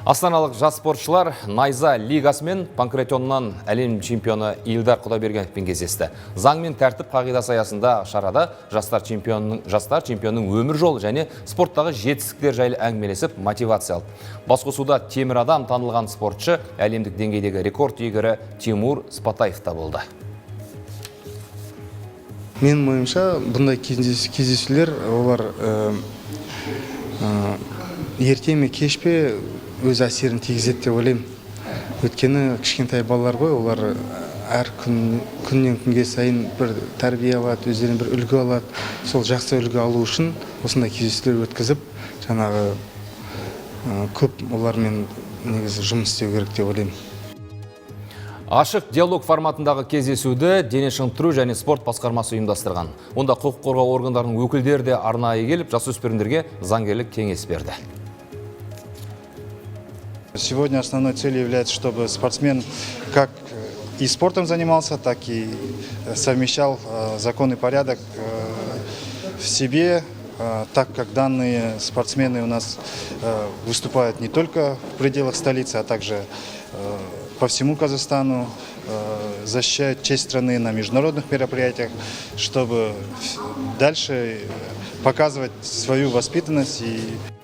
Астаналық жас спортшылар Найза лигасымен панкратионнан әлем чемпионы Илдар Құдайбергеновпен кездесті. Заң мен тәртіп қағидасы аясында шарада жастар чемпионның өмір жолы және спорттағы жетістіктер жайлы әңгімелесіп, мотивация алды. Басқосуда темір адам танылған спортшы, әлемдік деңгейдегі рекорд иегері Тимур Спатаев та болды. Менің ойымша, бұндай кездесулер олар ерте ме, кеш пе өз әсерін тигізеді деп ойлаймын. Өйткені кішкентай балалар ғой, олар әр күн, күннен күнге сайын бір тәрбие алады, өздеріне бір үлгі алады. Сол жақсы үлгі алу үшін осындай кездесулер өткізіп, жаңағы көп олармен негізі жұмыс істеу керек деп ойлаймын. Ашық диалог форматындағы кездесуді дене шынықтыру және спорт басқармасы ұйымдастырған. Онда құқық қорғау органдарының өкілдері де арнайы келіп, жасөспірімдерге заңгерлік кеңес берді. Сегодня основной целью является, чтобы спортсмен как и спортом занимался, так и совмещал закон и порядок в себе, так как данные спортсмены у нас выступают не только в пределах столицы, а также по всему Казахстану, защищают честь страны на международных мероприятиях, чтобы дальше показывать свою воспитанность и